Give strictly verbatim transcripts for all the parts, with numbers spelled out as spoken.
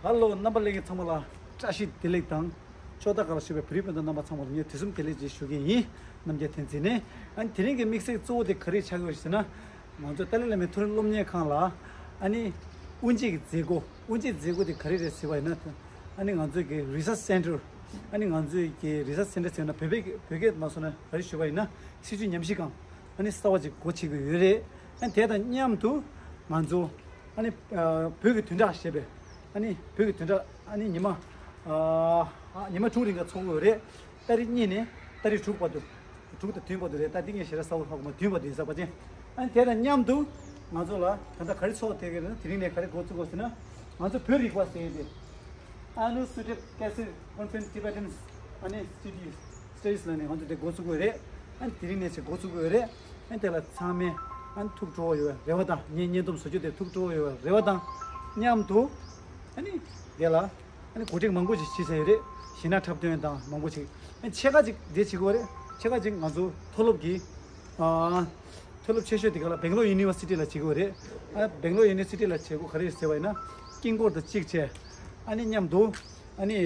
ཧ་ལོ། རྣམ་པ་ལྷན་རྒྱས་ཚང་མ་ལ་བཀྲ་ཤིས་བདེ་ལེགས་དང་། ཕྱོགས་མཐའ་ཁག་ལ་བཞུགས་པའི་བོད་རིགས་སྤུན་ཟླ་རྣམ་པ་ཚང་མ་ལ་ངས་དུས་གསུམ་བདེ་ལེགས་ཅེས་ཞུ་གི་ཡིན། རྣམ་རྒྱལ་བསྟན་འཛིན་ནས། ཨ་ནི་དེ་རིང་གི་དམིགས་བསལ་གཙོ་བོ་དེ་ག་རེ་ཆགས་ཀྱི་ཡོད་ཟེར་ན། ང་ཚོ་ཏཱ་ལའི་བླ་མའི་མཐོ་རིམ་སློབ་གཉེར་ཁང་ལ། ཨ་ནི་དབུ་འབྱེད་ཀྱི་མཛད་སྒོ། དབུ་འབྱེད་མཛད་སྒོ་དེ་ག་རེ་རེད་ཟེར་བ་ཡིན་ན། ཨ་ནི་ང་ཚོའི་གི་research center། ཨ་ནི་ང་ཚོའི་གི་research center་ཟེར་ན་བོད་པའི་བོད་སྐད་མ་སོང་ན་ག་རེ་ཞུ་བ་ཡིན་ན། སྲིད་བྱུས་ཉམས་ཞིབ་ཁང་། ཨ་ནི་གསར་བ་ཅིག་སྒོ་ཕྱེ་གི་ཡོད་རེད། ཨ་ནི་དེ་དང་མཉམ་དུ་ང་ཚོ། ཨ་ནི་ཨ་བོད་ཀྱི་བདུན་ཕྲག་ཞེས་པའི། ཨ་ནི་བོད་ཀྱི་བདུན་ཕྲག་ཨ་ནི་ཉི་མ། ཨ་ཉི་མ་དྲུག་རིང་ག་ཚོགས་ཀྱི་ཡོད་རེད། ཏ་རིག་གཉིས་ནས་ཏ་རིག་དྲུག་བར་དུ། དྲུག་དང་བདུན་བར་དུ་རེད། ད་འདི་ངས་ཞེ་དྲག་གསལ་པོ་ཧ་གོ་མ། བདུན་བར་དུ་ཡིན་ས་པ་ཅན། ཨ་ནི་དེ་དང་མཉམ་དུ་ང་ཚོ་ལ་ད་ལྟ་ག་རེ་ཚོགས་ཐེབས་ཀྱི་རེད་ན། དེ་རིང་ནས་ག་རེ་འགོ་བཙུགས་དགོས་ཟེར་ན། ང་ཚོ་བོད་རིག་པ་ཟེར་ཡས་དེ། Anu Sutet Kasir Conference Tibetans ཨ་ནི་Studies Studies ལ་ནས་ང་ཚོ་དེ་འགོ་བཙུགས་དགོས་རེད། ཨ་ནི་དེ་རིང་ནས་ཚེ་འགོ་བཙུགས་དགོས་རེད། ཨ་ནི་དེ་ལ་ཚང་མས་ཨ་ནི་ཐུགས་སྤྲོ་བོ་ཡོད་པའི་རེ་བ་དང་། ངས་བརྙན་ཐུང་བཟོ་རྒྱུ་དེ་ཐུགས་སྤྲོ་བོ་ཡོད་པའི་རེ་བ་དང་མཉམ་དུ། ཨ་ནི་དེ་ལ་ཨ་ནི་གོ་སྒྲིག་མང་པོ་ཞིག་བྱས་ཚར་ཡོད་རེད། གཞས་སྣ་འཁྲབ་སྟོན་དང་མང་པོ་ཞིག། ཨ་ནི་ཕྱེད་ཀ་ཅིག་དེ་བྱེད་དགོས་རེད། ཕྱེད་ཀ་ཅིག་ང་ཚོ་མཐོ་སློབ་ཀྱི། ཨ་མཐོ་སློབ་ཆེ་ཤོས་དེ་ག་ལ་Bangalore University ལ་བྱེད་དགོས་རེད། ཨ་Bangalore University ལ་བྱེད་དགོས་ག་རེ་ཟེར་བ་ཡིན་ན། དཀྱིལ་འཁོར་དང་གཅིག་བྱས། ཨ་ནི་མཉམ་དུ། ཨ་ནི་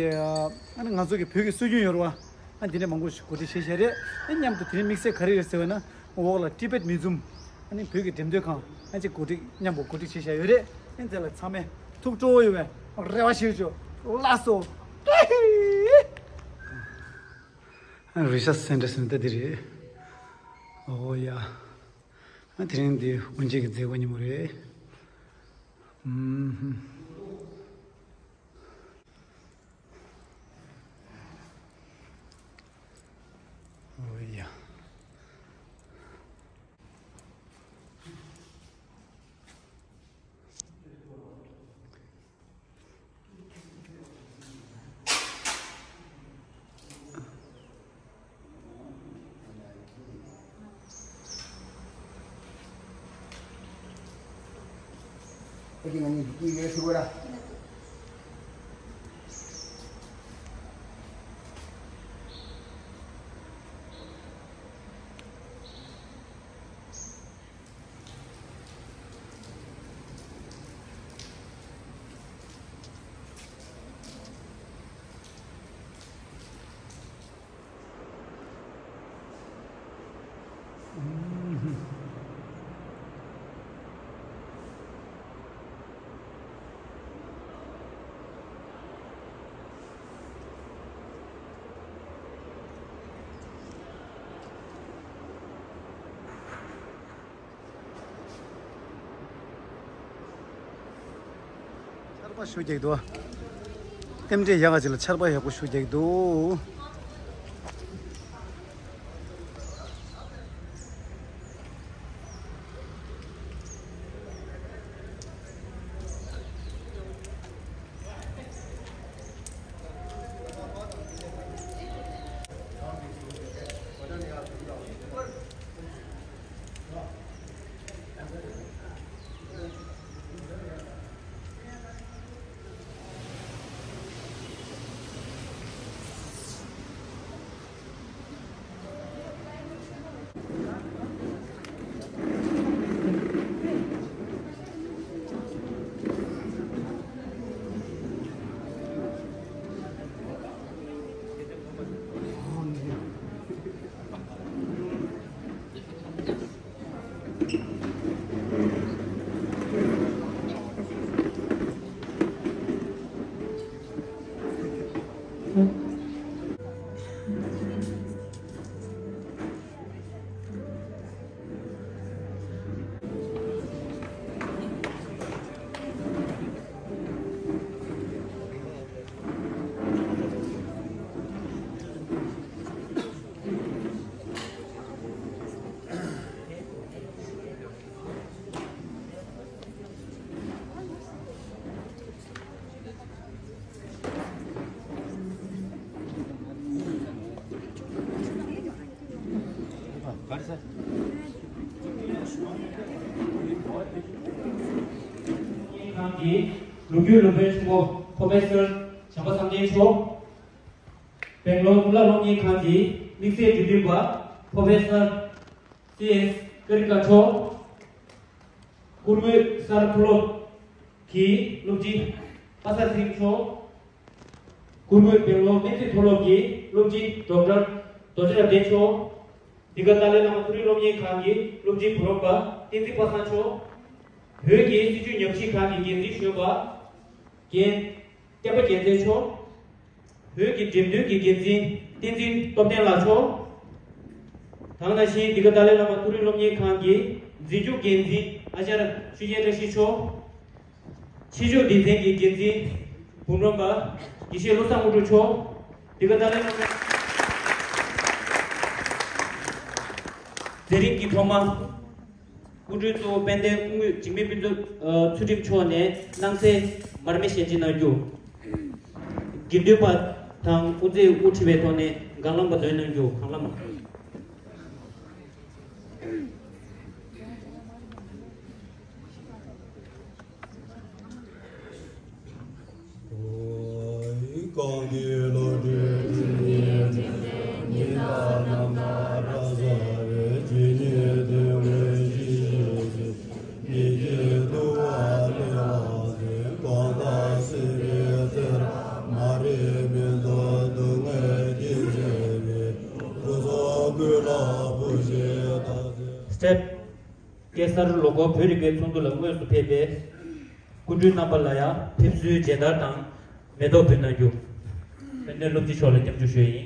ཨ་ནི་ང་ཚོ་གི་བོད་ཀྱི་སྲོལ་རྒྱུན་ཡོད་རེད་བ། ཨ་འདི་ནས་མང་པོ་ཞིག་གོ་སྒྲིག་བྱས་བཞག་རེད། ཨ་མཉམ་དུ་དེ་རིང་དམིགས་བསལ་ག་རེ་རེད་ཟེར་བ་ན། འོག་ལ་ཊི་བེཊ་མིའུ་ཛིམ། ཨ་ནི་བོད་ཀྱི་འགྲེམས་སྟོན་ཁང་། ཨ་ཅིག་གོ་སྒྲིག་མཉམ་པོ་གོ་སྒྲིག་བྱས་བཞག་ཡོད་རེད། ཨ་དེ་ལ་ཚང་མས་ཐུགས་སྤྲོ་བོ་ཡོད་པའི་རེ་བ་ཞུ་ཆོག་ལགས་སོ། Research Center ཟེར་ན་ད་འདི་རེད། ཨོ་ཡ། ཨ་དེ་རིང་འདི་དབུ་འབྱེད་ཀྱི་མཛད་སྒོ་ཉིན་མོ་རེད། ཨུམ། ཨོ་ཡ། ཆར་པ་ཤུགས་རྒྱག་འདུག་རྟེན་འབྲེལ་ཡག་ག་ཅིག་ལ་ཆར་པ་ཡག་པོ་ཤུགས་རྒྱག་འདུག་ཁང་གི་ལོ་རྒྱུས་སློབ་དཔོན་ཆེན་པོ་Professor བྱམས་པ་བསམ་གཏན་མཆོག Bangalore ཀུན་ལ་སློབ་གཉེར་ཁང་གི་དམིགས་བསལ་འབྲེལ་མཐུད་པ་Professor C S ཀ་རི་ཀ་མཆོག་སྐུ་ངོ་གསར་མཐོ་སློབ་ཀྱི་སློབ་སྤྱི། པ་སངས་ཚེ་རིང་མཆོག། གུར་དགོན་དཔོན་སློབ་སྨན་རྩིས་མཐོ་སློབ་ཀྱི་སློབ་སྤྱི་ཌོག་ཊར་རྡོ་རྗེ་རབ་བརྟན་མཆོག། འདི་ག་ཏཱ་ལའི་བླ་མ་མཐོ་རིམ་སློབ་གཉེར་ཁང་གི་སློབ་སྤྱི་བུ་རམ་པ་བསྟན་འཛིན་པ་སངས་མཆོག། བོད་ཀྱི་སྲིད་བྱུས་ཉམས་ཞིབ་ཁང་གི་འགན་འཛིན་གཞོན་པ་རྒན་བསྟན་པ་རྒྱལ་མཚན་མཆོག། བོད་ཀྱི་འགྲེམས་སྟོན་གྱི་འགན་འཛིན་བསྟན་འཛིན་སྟོབས་ལྡན་ལགས་མཆོག། དེ་ནང་བཞིན་འདི་ག་ཏཱ་ལའི་བླ་མ་མཐོ་རིམ་སློབ་གཉེར་ཁང་གི་འཛིན་སྐྱོང་འགན་འཛིན་ཨ་ཅར་ཆོས་རྒྱལ་བཀྲ་ཤིས་མཆོག། ཆོས་ཕྱོགས་སྡེ་ཚན་གྱི་འགན་འཛིན་འབུམ་རམས་པ་དགེ་བཤེས་བློ་བཟང་དངོས་གྲུབ་མཆོག། འདི་ག་ཏཱ་ལའི་བླ་མ་མཛད་རིམ་གྱི་ཐོག་མ། སྐུ་མགྲོན་གཙོ་བོ་དཔལ་ལྡན་སྐུ་ངོ་འཇིགས་མེད་ཕུན་ཚོགས་ཚུལ་ཁྲིམས་མཆོག་ནས་སྣང་གསལ་མར་མེ་ཞལ་འབྱེད་གནང་རྒྱུ། དགེ་འདུན་པ་དང་དབུ་མཛད་དབུ་ཁྲིད་པའི་ཐོག་ནས་སྒང་ལམ་པ་འདོན་གནང་རྒྱུ། སྒང་ལམ། གང་གི་བློ་གྲོས་དྲི་མེད་ཉི་ཟླ་རྣམ་ཐར་ར་ས་རེ་ཇི་སྙེད་དོན་དངོས་གཞི་ཤེས་ཀྱི་ཉིད་ཀྱི་ཐུ་བ་ལེ་བ་ཟེར་གང་དག་སྲིད་པའི་ཚེ་ར་མ་རེ་མེ་ཏོག་སྡུག་བསྔལ་གྱི་ཚེ་རེ་སྐུ་གཟུགས་ཀུན་ལ་བུ་ཞེས་དག་ཟེར། སྐྱེས་སར་ལོ་འཁོར་བོད་རིག་པའི་ཚོགས་འདུ་ལ་དངོས་སུ་ཕེབས་པའི་སྐུ་མགྲོན་རྣམ་པ་ལ་ཡང་ཕེབས་བསུའི་མཇལ་དར་དང་མེ་ཏོག་ཕུལ་གནང་རྒྱུ། དཔལ་ལྡན་སློབ་སྤྱི་མཆོག་ལ་སྐྱབས་འཇུག་ཞུ་ཡི་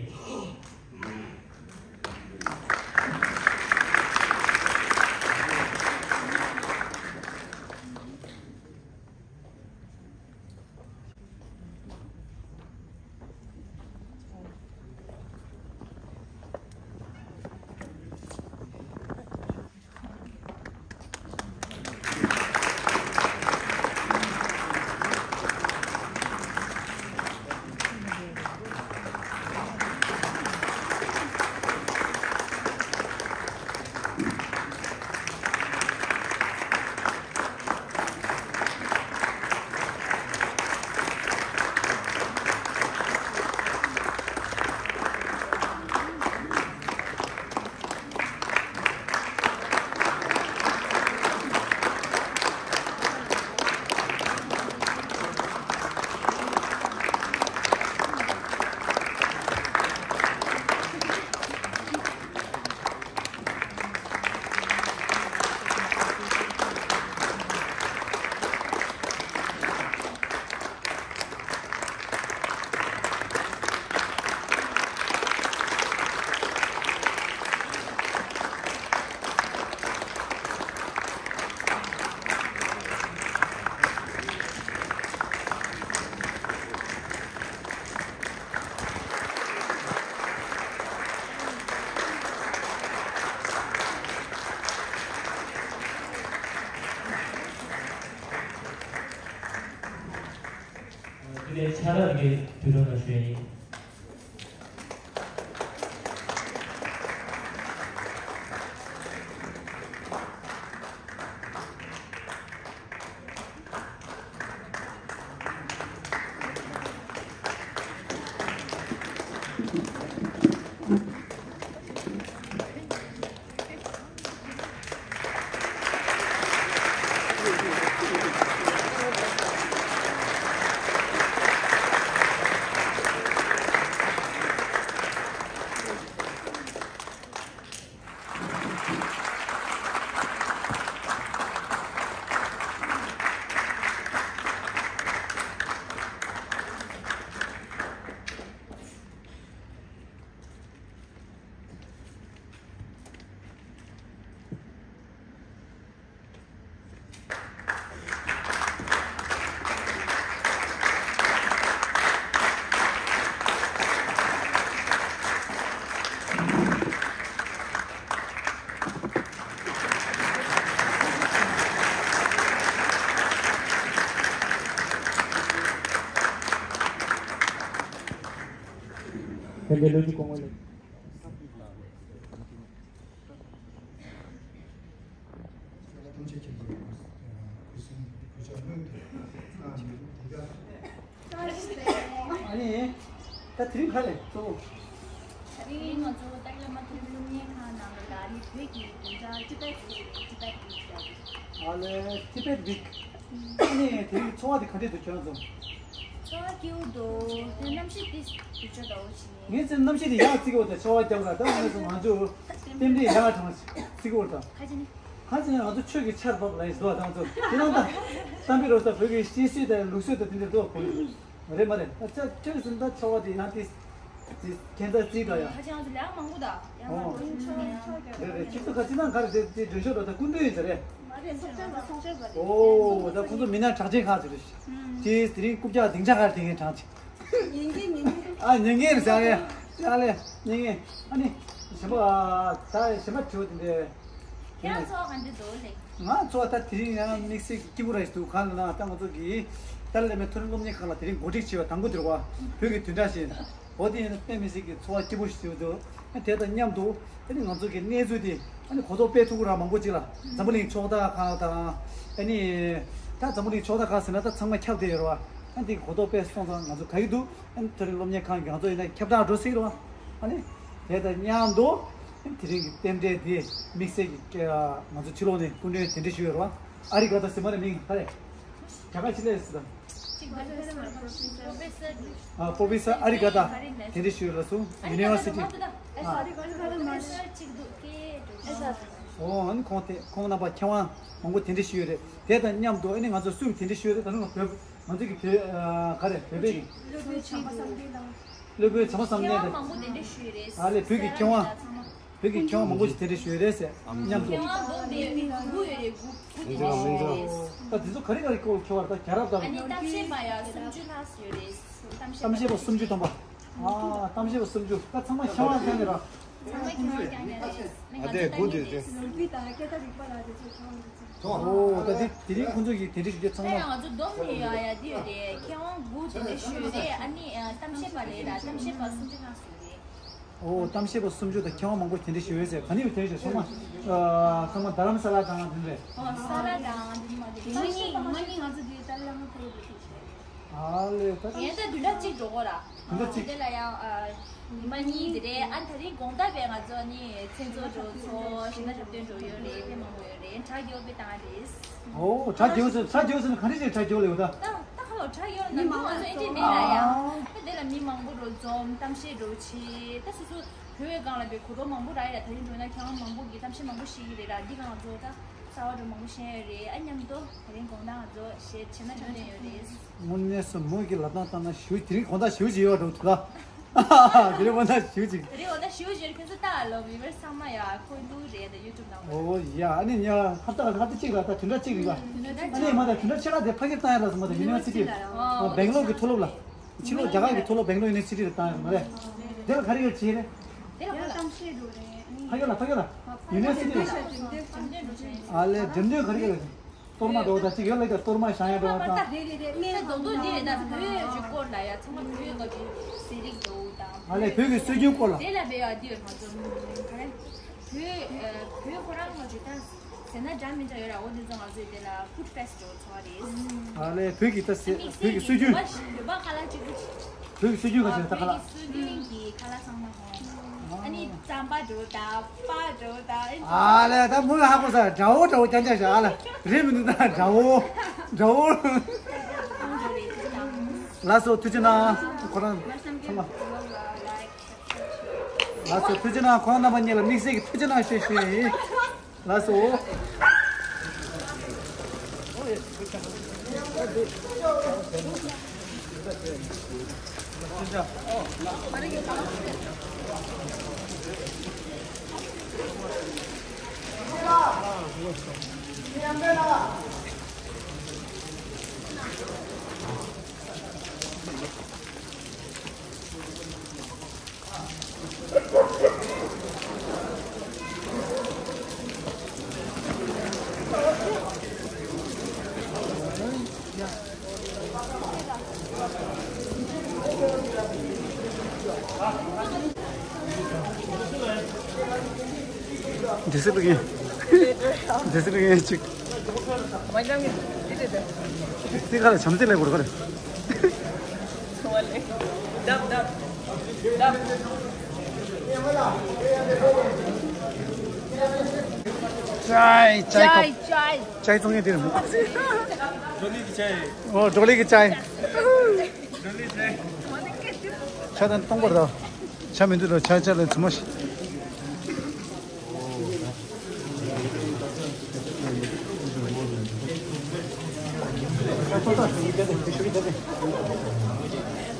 ཡིན། དེ་ནས་ཕྱག་རྟགས་འདི་གའི་དུས་སྟོན་ལ་ཞུ་ཡ་ཡིན། དེ་འདྲའི་ལོ་རྒྱུས་གོང་འོག་ལས། ཐམས་ཅད་མཁྱེན་པའི་གུས་གུས་གསུང་གུས་ཕྱག་སྔོན་དུ་བཏང་ནས་འདི་ག་ཨ་ནི། ད་དེ་རིང་ག་ལས་གཙོ་བོ། དེ་རིང་ང་ཚོ་ཏཱ་ལའི་བླ་མ་མཐོ་རིམ་སློབ་གཉེར་ཁང་ནང་ལ་ཨ་ནི་བོད་ཀྱི་བདུན་ཕྲག་ཊི་བེཊ་ཝིག་ཊི་བེཊ་ཝིག་ཟེར་ཡ་དེ། ཨ་ལས་ཊི་བེཊ་ཝིག་ཨ་ནི་དེ་རིང་ཚོགས་པ་དེ་ག་འདྲས་འདུག་ཁྱོད་རང་ཚོ། ཚོར་བ་སྐྱིད་པོ་འདུག་དེ་གནམ་གཤིས་དེ་དུས་ཚོད་ལྟ་བུ་ཞིག་ནས། ངས་ཚེ་གནམ་གཤིས་དེ་ཡག་བརྩི་གི་འོ་དེ་ཚོར་བ་རྒྱབ་ག་ད་ང་ཚོ་ང་ཚོ་རྟེན་འབྲེལ་ཡག་གྲངས་བརྩི་གི་འོ་ད། ཁ་ཅིག་ནི། ཁ་ཅིག་ནི་ང་ཚོ་ཆོས་ཀྱི་ཆར་བབས་ལ་ཡིན་ཟློ་ད་ང་ཚོ་དེ་རང་ད་བསམ་པའི་རོ་ས་བོད་ཀྱི་ཤེས་སྲོལ་དང་ལུགས་སྲོལ་དང་དེ་འདྲ་འགྲོ་དགོས་རེད་མ་རེད། ད་ཆ་ཁྱོད་ཀྱི་སེམས་ད་ཚོར་བ་དེ་ཡང་དེ་དེ་ཁྱད་མཚར་བརྩི་ག་ཡ། ཁ་ཅིག་ང་ཚོ་ལས་མང་པོ་ད་ཡང་མང་པོ་ཡིན་ཆོག་ཡིན་ཆོག་རེད་རེད། ཁྱེད་ཚོ་ཁ་ཅིག་ན་ག་རེ་དེ་དེ་འགྲོ་ཤོག་རོ་ད་སྐུ་མདུན་ཡིན་ཟེར་རེད། མ་རེད་ཚོགས་ཆེན་པ་ཚོགས་ཆེན་པ་རེད། ཨོ་ད་ཁོང་ཚོ་མི་སྣ་གྲགས་ཅན་ཁག་ཅིག་རེད། དེ་དེ་རིང་རྐུབ་བཀྱག་སྡིངས་ཆ་ཁར་དེ་ངས་དྲངས་ཅིག་ཉན་གྱིན་ཉན་གྱིན། ཨ་ཉན་གྱིན་རེད་ཟེར་ཡ། ཡ་ལེ་ཉན་གྱིན། ཨ་ནི་གཞན་པ་ད་གཞན་པ་དྲི་བ་དེ་འདྲས། ཁྱེད་རང་ཚོ་ག་འདྲ་འདུག་ལེ། ང་ཚོ་ད་དེ་རིང་ཡང་དམིགས་བསལ་གྱི་སྐྱིད་པོ་ར་ཞིག་འདུག་གང་ལ་ན་ད་ང་ཚོ་གི་ཏཱ་ལའི་བླ་མའི་མཐོ་རིམ་སློབ་གཉེར་ཁང་ལ་དེ་རིང་གོ་སྒྲིག་བྱས་པ་དང་པོ་དེ་རེད་བ། བོད་ཀྱི་བདུན་ཕྲག་བཞིན། འོ་དེ་ཡིན་ན་དཔེ་མི་སྲིད་ཀྱི་ཚོར་བ་སྐྱིད་པོ་ཞིག་བྱེད་འདུག་ཨ་དེ་དང་མཉམ་དུ་ཨ་ནི་ང་ཚོ་གི་གནས་ཚུལ་དེ་ཨ་ནི་གོ་རྟོགས་སྤེལ་ཐུབ་ཀྱི་ར་མང་པོ་ཅིག་ལ་འཛམ་བུ་གླིང་ཕྱོགས་མཐའ་ཁག་དང་ཨ་ནི་ད་འཛམ་བུ་གླིང་ཕྱོགས་མཐའ་ཁག་ཟེར་ན་ད་ཚང་མ་ཁྱབ་བསྡད་ཡོད་རེད་བ། ཨ་དེ་གོ་རྟོགས་སྤེལ་སོང་ཙང་ང་ཚོ་ག་གི་འདུག་ཨ་ནི་མཐོ་རིམ་སློབ་གཉེར་ཁང་གི་ང་ཚོ་ཡིན་ན་ཁྱབ་བསྒྲགས་འགྲོ་སྲིད་རེད་བ། ཨ་ནི་དེ་དང་མཉམ་དུ་དེ་རིང་གི་རྟེན་འབྲེལ་དེ་དམིགས་བསལ་གྱི་ང་ཚོ་ཕྱི་ལོགས་ནས་སྐུ་མགྲོན་གདན་འདྲེན་ཞུས་ཡོད་རེད་བ། ཨ་རི་ཀ་ད་ཟེར་མ་རེད་མིང་ག་རེ། རྒྱ་གར་ཕྱི་ལས་སུ་དང་། ཨ་པོ་རོ་ཕེ་སར་ཨ་རི་ཀ་ད་དེ་འདྲ་ཞུ་ལ་སུ་ཡུ་ནི་ཝར་སི་ཊི། ཨོ་ཨ་ནི་ཁོང་དེ་ཁོང་རྣམ་པ་མཁས་དབང་མང་པོ་དེ་འདྲ་ཞུ་ཡོད་རེད། དེ་དང་མཉམ་དུ་ཨ་ནི་ང་ཚོ་སུས་དེ་འདྲ་ཞུ་ཡོད་རེད། ད་ནི་ང་བོད་ང་ཚོ་གི་བོད་ག་རེ་བོད་པའི་སློབ་དཔོན་བྱམས་པ་བསམ་གཏན་དང་། སློབ་དཔོན་བྱམས་པ་བསམ་གཏན་དང་། མང་པོ་དེ་འདྲ་ཞུ་ཡོད་རེད། ཨ་ལས་བོད་ཀྱི་མཁས་དབང་། བོད་ཀྱི་མཁས་དབང་མང་པོ་ཞིག་དེ་འདྲ་ཞུས་རེད་ཟེར་མཉམ་དུ། མཁས་དབང་དགུ་དེ་དགུ་ཡོད་རེད། དགུ་དགུ་དེ་འདྲ་ཞུས་རེད། ད་དེ་ཚོ་ག་རེ་ག་རེ་སྐོར་མཁས་པ་རེད། ད་རྒྱལ་རབས་དང་། ཨ་ནི་གཏམ་བཤད་པ་ཡ་སུམ་ཅུ་ལྷག་ཡོད་རེད། གཏམ་བཤད་པ་སུམ་ཅུ་ཐམ་པ། ཨ་གཏམ་བཤད་པ་སུམ་ཅུ་ད་ཚང་མ་མཁས་དབང་ཁྱོན་ནས་ར། ཚང་མ་མཁས་དབང་རྐྱང་རྐྱང་རེད། ཨ་དེ་དགུ་དེ་དེ། ལོ་རྒྱུས་དང་སྐད་ཆ་རིག་པ་ལ་དེ་ཚོ་མཁས་དབང་རེད། ཨོ་ད་དེ་དེ་རིང་ཁོང་ཚོ་གིས་དེ་འདྲ་ཞུ་རྒྱུ་ཚང་མ། ད་ཡང་ང་ཚོ་བསྡོམས་ནས་ཡ་ཡ་དེ་ཡོད་རེད། མཁས་དབང་དགུ་དེ་འདྲ་ཞུས་ཡོད་རེད། ཨ་ནི་གཏམ་བཤད་པ་རེད་ལ་གཏམ་བཤད་པ་སུམ་ཅུ་ལྷག་ཞུས་རེད། ཨོ་གཏམ་བཤད་པ་སུམ་ཅུ་དང་མཁས་དབང་མང་པོ་དེ་འདྲ་ཞུ་ཡོད་ཟེར། ག་ནས་ཡོད་དེ་ཞུ་ཚང་མ། ཨ་ཚང་མ་རྡ་རམ་ས་ལ་དང་དེ་འདྲ་རེད། ཨོ་ས་ལ་དང་དེ་མ་དེ་ང་གཉིས་ང་གཉིས་ང་ཚོ་དེ་ཏཱ་ལའི་བླ་མ་ཕེབས་པ་དེ་བྱས། ཨ་ལས་ད། ངས་ད་བདུན་ཕྲག་གཅིག་འགྲོ་གོ་ར། བདུན་ཕྲག་གཅིག་དེ་ལ་ཡང་ཨ་ཉི་མ་གཉིས་དེ་རེད། ཨ་ད་རིང་དགོང་དག་པའི་ང་ཚོ་ནི་མཚན་ཚོགས་འགྲོ་ཚོ་ཞིང་ན་རབ་སྟོན་འགྲོ་ཡོད་རེད། དཔེ་མང་པོ་ཡོད་རེད། དྲ་རྒྱ་བོ་དཔེ་བཏང་རེད། ཨོ་དྲ་རྒྱ་བོ་ཟེར་དྲ་རྒྱ་བོ་ཟེར་ན་ག་རེ་བྱས་དྲ་རྒྱ་བོ་ལས་འོ་ད། ད་ད་ཁ་ལོ་དྲ་རྒྱ་བོ་ལ་ནང་དུ་ང་ཚོ་ཨེ་འདྲས་མེད་ལ་ཡང་། ཨ་དེ་ལ་མི་མང་པོ་འགྲོ་འཛོམས་གཏམ་བཤད་འགྲོ་བྱེད་ད་སོ་སོ་བོད་པའི་སྒང་ལ་པའི་གོ་རྟོགས་མང་པོ་རག་ཡ། ད་རིང་འགྲོ་ན་མཁས་དབང་མང་པོ་གིས་གཏམ་བཤད་མང་པོ་བཤད་ཀྱི་རེད་ར། འདི་སྒང་ང་ཚོ་ད་གསར་པ་འགྲོ་མང་པོ་ཤེས་ཡོད་རེད། ཨ་མཉམ་དུ་ད་རིང་དགོང་དག་ང་ཚོ་གཞས་བྱས་ན་འཁྲབ་སྟོན་ཡོད་རེད། དངོས་གནས་སུ་མོ་གི་ལབ་སྟངས་བལྟས་ན་ཞེ་པོ་དེ་རིང་དགོང་དག་ཞེ་པོ་ཅིག་ཡོད་པ་འདྲ་བོ་འདུག་ལ། དེ་རིང་དགོང་དག་ཞེ་པོ་ཅིག་རེད། དགོང་དག་ཞེ་པོ་ཅིག་ཁྱོད་ཚོ་ལྟ་ལོ་བི་ཝར་ཚང་མ་ཡ་ཁོ་ལུ་རེད། ད་ཡུ་ཊུབ་ནང་། ཨོ་ཡ་ཨ་ནི་ཉ་ཧབ་ཏ་ཧབ་ཏ་གཅིག་ལ་ད་བདུན་ཕྲག་གཅིག་རེད་པ། ཨ་ནི་མ་ད་བདུན་ཕྲག་ཕྱེད་ཀ་དེ་ཕ་གིར་བཏང་ཡ་ལ་སོང་མ་ད་ཡུ་ནི་ཝར་སི་ཊི། ཨོ་སྦེང་ལོར་གི་མཐོ་སློབ་ལ། ཕྱི་ལོགས་རྒྱ་གར་གྱི་མཐོ་སློབ་སྦེང་ལོར་ཡུ་ནི་ཝར་སི་ཊི་ལ་བཏང་ཡོད་མ་རེད། དེ་ལ་ག་རེ་ཡོད་བྱས་རེད། དེ་ལ་ཡང་གཏམ་བཤད་འགྲོ་རེད། ཕ་གི་ལ་ཕ་གི་ལ་ཡུ་ནི་ཝར་སི་ཊི་ལ། ཨ་ལས་འགྲེམས་སྟོན་ག་རེ་ཡོད་རེད། གཏོར་མ་འགྲོ་ད་ཅིག་ཡོད་ལ་ད་གཏོར་མ་བཞེངས་ཡ་འགྲོ་ད། རེད་རེད་རེད། མི་རྡོག་རྡོག་འདི་རེད་ད། བོད་ཀྱི་སྐོར་ལ་ཡ་ཚང་མ་བོད་ཀྱི་ཟས་རིགས་འདུག་ད། ཨ་ལས་བོད་ཀྱི་སྲོལ་རྒྱུན་སྐོར་ལ། དེ་ལ་བས་ཡ་འདི་ཡོད་ང་ཚོ་ག་རེ། བོད་བོད་ཁོ་རང་ང་ཚོ་ད། ཟས་སྣ་འདྲ་མི་འདྲ་ཡོད་ར། འོ་འདི་ཚོ་ང་ཚོས་དེ་ལ་ཕུཌ་ཕེ་སི་ཊི་བལ་ཚོགས་རེད། ཨ་ལས་བོད་ཀྱི་ད་ཟས་བོད་ཀྱི་སྲོལ་རྒྱུན། བོད་པ་ཁ་ལག་གཅིག་པུ། བོད་ཀྱི་སྲོལ་རྒྱུན་ག་ཚོད་ད་ཁ་ལག། བོད་ཀྱི་སྲོལ་རྒྱུན་གྱི་ཁ་ལག་ཚང་མ་ཧོ། ཨ་ནི་རྩམ་པ་འགྲོ་ད་པ་འགྲོ་ད། ཨ་ལས་ད་མོ་ཧ་གོ་ས་འདྲ་བོ་འདྲ་བོ་རྐྱང་རྐྱང་ཞིག་ཨ་ལ་རེད་མི་འདུག་ད་འདྲ་བོ་འདྲ་བོ། ལགས་སོ་ཐུགས་རྗེ་གནང་ཁོ་རང་ཚང་མ། ལགས་སོ་ཐུགས་རྗེ་གནང་ཁོ་རང་རྣམ་པ་གཉིས་ལ་དམིགས་བསལ་གྱི་ཐུགས་རྗེ་གནང་ཞུ་ཞུ་ཡིན། ལགས་སོ། འདི་སི་པི་ཀིན། འདི་སི་པི་ཀིན་ཅིག། སི་ཁ་ལ་བྱམས་བརྩེ་ལས་གོ་རེ་གོ་རེ། ཅའི་ཅའི་ཀོ། ཅའི་ཅའི། ཅའི་བཙོང་མཁན་དེ་རེད་མོ། ཌོ་ལི་གི་ཅའི། ཨོ་ཌོ་ལི་གི་ཅའི། ཆ་དང་སྟོང་པར་ར། ཆ་མི་འདུག་ར། ཆ་ཆ་ལ་ཚུ་མ་ཤི།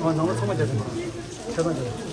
ཨ་ནང་ལ་ཚང་མ་རྒྱབ། ཆ་དང་རྒྱབ།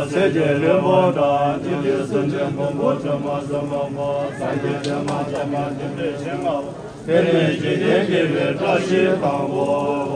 སངས་རྒྱས་བློན་པོ་དང་། དེ་ལས་སེམས་ཅན་མང་པོ་ཐོས་པ་བསམ་པ་མ། སངས་རྒྱས་བསྟན་པ་དམ་པ་དེ་འདྲའི་ཞིང་ང་། དེ་ནས་འཇིག་རྟེན་དགེ་བའི་བཀྲ་ཤིས་དང་པོ།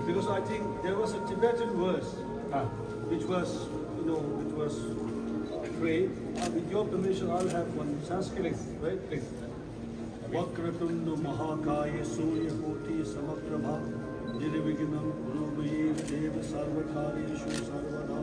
Because I think there was a Tibetan verse, ah, which was, you know, which was prayed. Uh, with your permission, I'll have one Sanskrit, right? Please. Vakratunda महाकाय सूर्यकोटि समप्रभा निर्विघ्नं कुरु मयेव देव सर्वकार्येषु सर्वदा।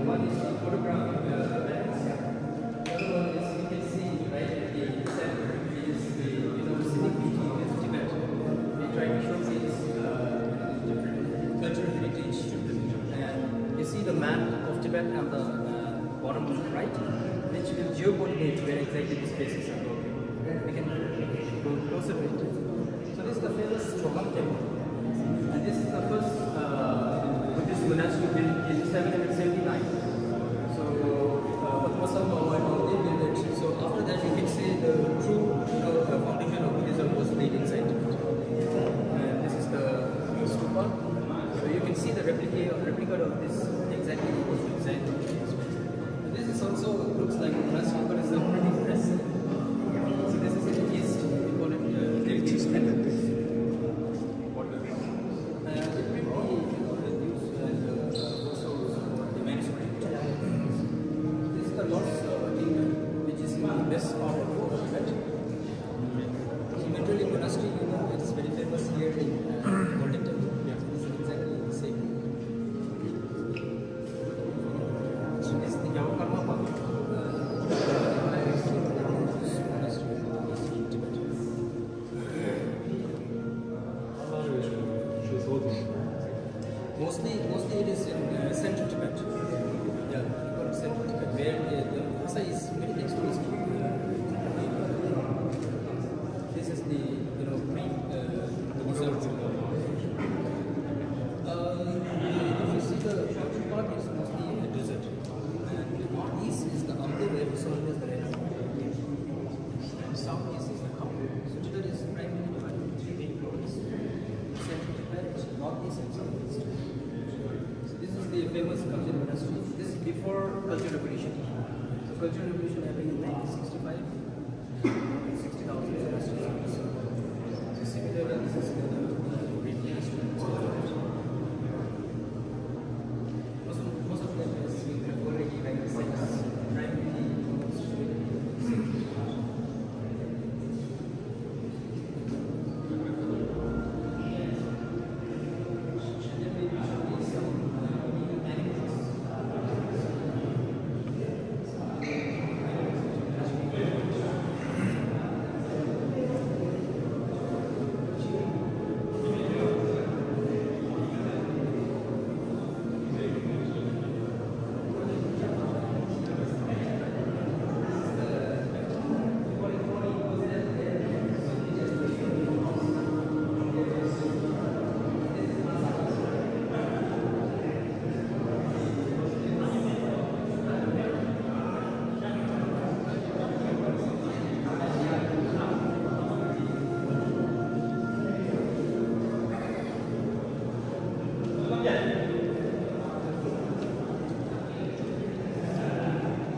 One is the photograph of the events. The other one is, you can see, right, the center is the, you know, scenic beauty of Tibet. They try to showcase, uh, different cultural heritage. And you see the map of Tibet on the, uh, bottom right, which will geocoordinate where exactly these places are located. We can go closer to it. So this is the famous Chogyam temple. And this is the first, uh, Buddhist monastery built in seven hundred seventy-nine. So, uh, Padmasambhava Bhante built it. So after that, you can say the true, you know, the foundation of Buddhism was laid inside Tibet. And this is the stupa. So you can see the replica, replica of this exactly was inside Tibet. This is also looks like a monastery, but it's a pretty impressive. So this is in the east, we call it, uh, Delhi. Uh, it will be, you know, the news and, uh, also the manuscript. Happened in nineteen sixty-five, sixty thousand. Similarly, this is another, uh, great news. Most of, most of them has been already, like, sent us primarily.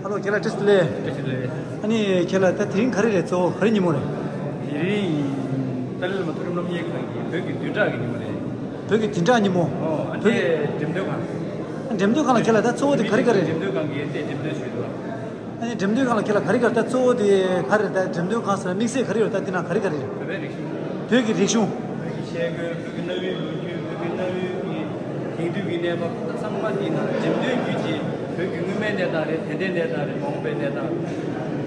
ཧ་ལོ། ཁྱེད་ལ་བཀྲ་ཤིས་བདེ་ལེགས། བཀྲ་ཤིས་བདེ་ལེགས། ཨ་ནི་ཁྱེད་ལ་ད་དེ་རིང་ག་རེ་རེད། གཙོ་བོ་ག་རེ་ཉིན་མོ་རེད། དེ་རིང་ཏཱ་ལའི་བླ་མ་མཐོ་རིམ་སློབ་གཉེར་ཁང་གི་བོད་ཀྱི་བདུན་ཕྲག་གི་ཉིན་མོ་རེད། བོད་ཀྱི་བདུན་ཕྲག་ཉིན་མོ། ཨོ། ཨ་བོད་ཀྱི་འདིར་འགྲེམས་སྟོན་ཁང་། འགྲེམས་སྟོན་ཁང་ལ་ཁྱེད་ལ་ད་གཙོ་བོ་དེ་ག་རེ་ག་རེ་རེད། འགྲེམས་སྟོན་ཁང་གི་དེ་འགྲེམས་སྟོན་ཞུས་འདུག། ཨ་ནི་འགྲེམས་སྟོན་ཁང་ལ་ཁྱེད་ལ་ག་རེ་ག་རེ། ད་གཙོ་བོ་དེ་ག་རེ་རེད། ད་འགྲེམས་སྟོན་ཁང་ཟེར་ན་དམིགས་བསལ་ག་རེ་ཡོད། ད་དེ་ནང་ག་རེ་ག་རེ་རེད། བོད་པའི་རིག་གཞུང་། བོད་ཀྱི་རིག་གཞུང་། བོད་ཀྱི་ཤེལ་སྒོ། བོད་ཀྱི་གནའ་བོའི་ལོ་རྒྱུས། བོད་ཀྱི་གནའ་བོའི་གི་དེང་དུས་ཀྱི་གནས་བབ་ཚང་མ་འདི་ནང་འགྲེམས་སྟོན་བརྒྱུད་ཀྱིས་བོད་ཀྱི་སྔོན་མའི་གནས་སྟངས་རེད། ད་ལྟའི་གནས་སྟངས་རེད། མ་འོངས་པའི་གནས་སྟངས་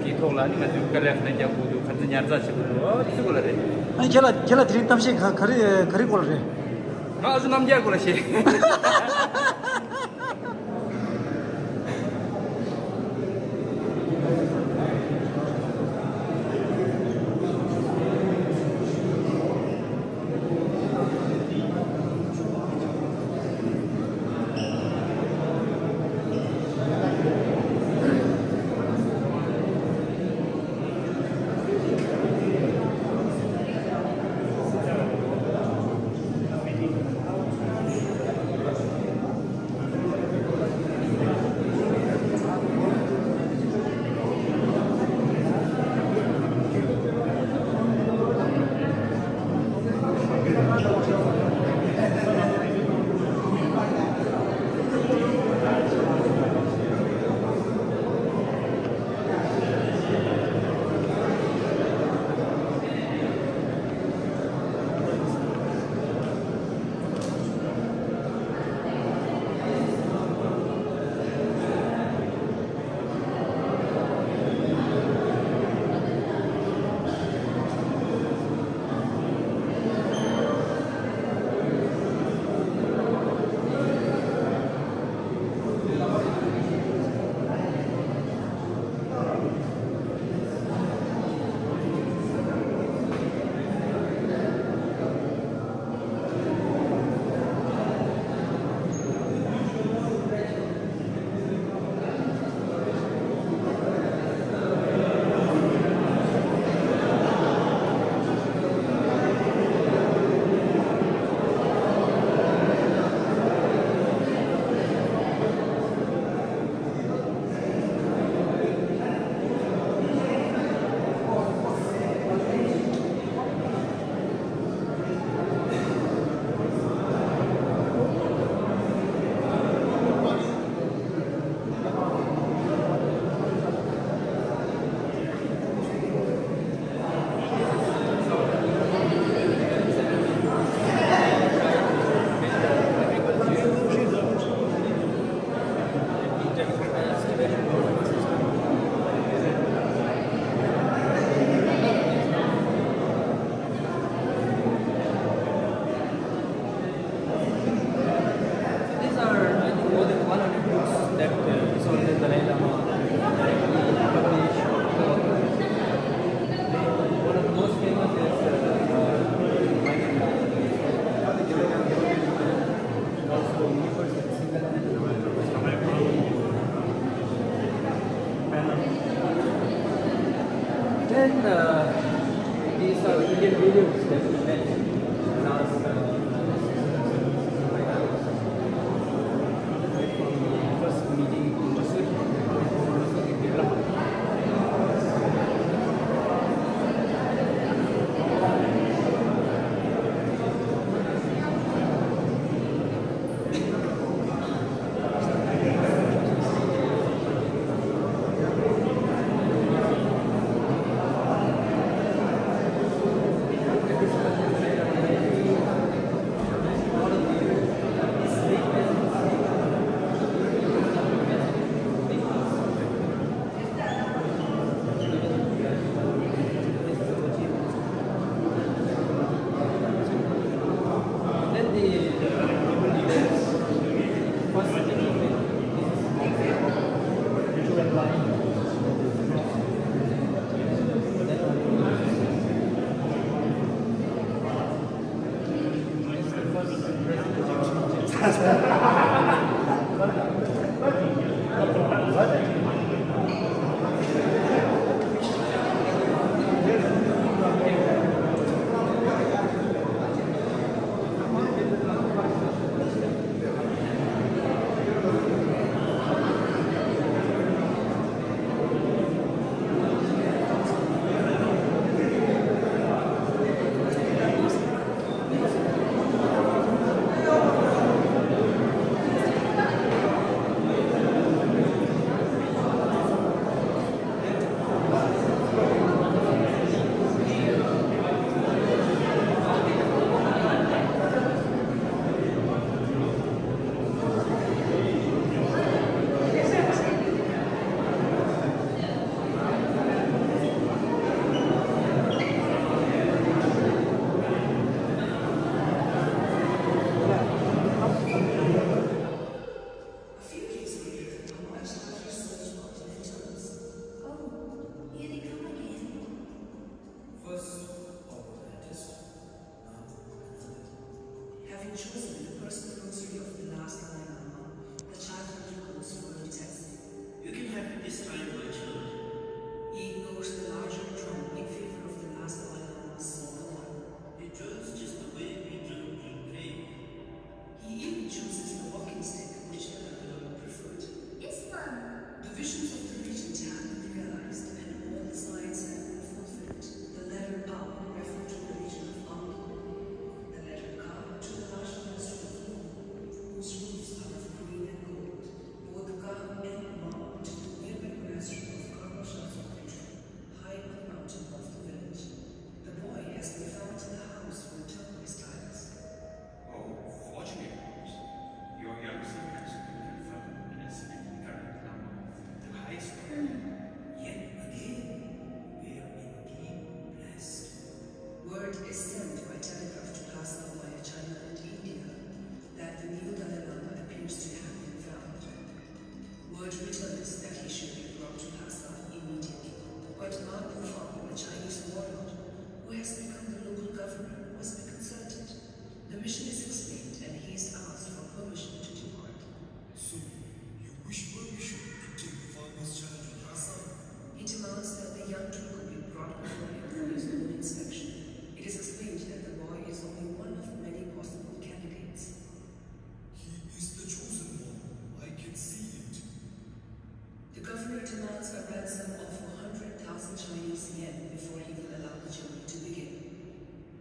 ཀྱི་ཐོག་ལ་ནི་ང་ཚོས་དཀའ་ལས་ག་འདྲ་རྒྱག་དགོས་འདུག། ག་ཚོད་ཉར་ཚགས་བྱེད་དགོས་འདུག། འོ་དེ་ཚོ་ག་ལ་རེད། ཨ་ནི་ཁྱེད་ལ་ཁྱེད་ལ་དེ་རིང་གཏམ་བཤད་ག་ག་རེ་ག་རེ་སྐོར་ལ་རེད། ང་ཨ་ཟུ་རྣམ་རྒྱལ་སྐོར་ལ་བཤད། So these are, I think, more than one hundred books that, uh, His Holiness Dalai Lama published. One of the most famous is, uh, uh, also Universal Single Panel. Then, uh, these are Indian videos that we made last, uh, first meeting in Masur, Masur in Kerala. Chosen the personal rosary of the last Dalai Lama, the child undergoes further test. You can have it this time, my child. He blows the larger drum in favor of the last Dalai Lama's single one. He drums just the way we drum during praying. He even chooses the walking stick which the Dalai Lama preferred. Islam. The visions of the regent have been realized and all the signs have been fulfilled. The letter Al referred to the region of Al, the letter Kaf to the large monastery of Lhunmo, whose roofs are of green and gold. Both Kaf and Al to the nearby monastery of Karma Shatso Petra, high on the mountain of the village. The boy has been found in the house with turquoise tiles. Oh, fortunate news. Your young son has been confirmed as an incarnate Lama of the highest order. Yet again, we are indeed blessed. Word is sent by telegraph to Lhasa via China and India that the new Dalai Lama appears to have been found. Word returns that he should be brought to Lhasa immediately. But Ma Bufang, a Chinese warlord who has become the local governor, must be consulted. The mission is explained and he is asked for permission to depart. So, you wish permission to take the farmer's child to Lhasa? He demands that the young Tulku be brought before him for his own inspection. It is explained that the boy is only one of many possible candidates. He is the chosen one. I can see it. The governor demands a ransom of a hundred thousand Chinese yen before he will allow the journey to begin.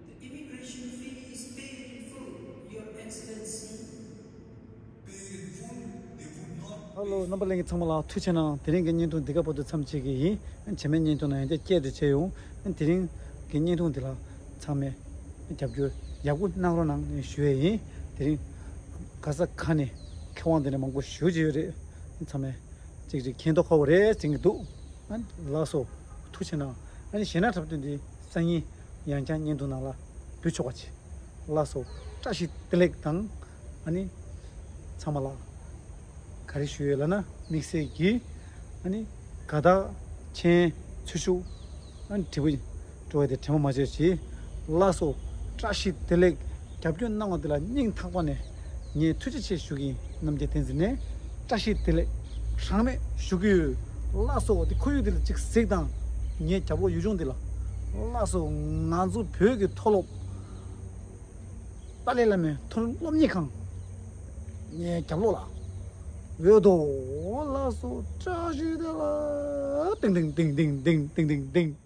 The immigration fee is paid in full, Your Excellency. Paid in full, they would not. Hello, རྣམ་པ་ལྷན་རྒྱས་ཚང་མ་ལ་ཐུགས་རྗེ་ཆེ་གནང་། དེ་རིང་གི་བརྙན་ཐུང་འདི་ག་བར་དུ་མཚམས་བཅད་ཀྱི་ཡིན། རྗེས་མའི་བརྙན་ཐུང་ནང་ཡང་བསྐྱར་བཅར་ཡོང་། དེ་རིང་གི་བརྙན་ཐུང་འདི་ལ་ཚང་མས་རྒྱབ་སྐྱོར་ཡག་པོ་གནང་རོགས་གནང་ཞུ་ཡས་ཡིན། དེ་རིང་ག་ས་ག་ནས་མཁས་དབང་དེ་འདྲ་མང་པོ་ཞེ་པོ་ཅིག་ཡོད་རེད། ཚང་མས་ཅིག་ཅིག་མཁྱེན་རྟོགས་ཁག་པོ་རེད་ཟེར་གྱི་འདུག། ཨ་ནི་ལགས་སོ། ཐུགས་རྗེ་གནང་། ཨ་ནི་གཞས་སྣ་གྲགས་པ་དེ་འདི་སང་ཉིན་ཡང་བསྐྱར་བརྙན་ཐུང་ནང་ལ་འབུལ་ཆོག་པ་བྱེད། ལགས་སོ། བཀྲ་ཤིས་བདེ་ལེགས་དང་། ཨ་ནི་ཚང་མ་ལ་ག་རེ་ཞུ་ཡོད་ལབ་ན། དམིགས་བསལ་གྱིས་ཨ་ནི་དགའ་རྟགས་མཆན་ཚུར་ཤོག། ཨ་ནི་དྲི་བ་སྤྲོ་བ་དེ་དྲི་མ་མ་བྱེད་ཅིག། ལགས་སོ། བཀྲ་ཤིས་བདེ་ལེགས། རྒྱབ་སྐྱོར་གནང་བ་དེ་ལ་སྙིང་ཐག་པ་ནས་ངས་ཐུགས་རྗེ་ཆེ་ཞུ་གི་ཡིན། རྣམ་རྒྱལ་བསྟན་འཛིན་ནས་བཀྲ་ཤིས་བདེ་ལེགས་གྲངས་མེད་ཞུ་གི་ཡོད། ལགས་སོ། དེ་ཁོར་ཡུག་དེ་ལ་ཅིག་གཟིགས་དང་། ངའི་རྒྱབ་ལོགས་ཡུལ་ལྗོངས་དེ་ལ། ལགས་སོ། ང་ཚོ་བོད་ཀྱི་མཐོ་སློབ་ཏཱ་ལའི་བླ་མའི་མཐོ་རིམ་སློབ་གཉེར་ཁང་། ངའི་རྒྱབ་ལོགས་ལ་འོད་དོ། ལགས་སོ། བཀྲ་ཤིས་བདེ་ལེགས། ཏིང་ཏིང་ཏིང་།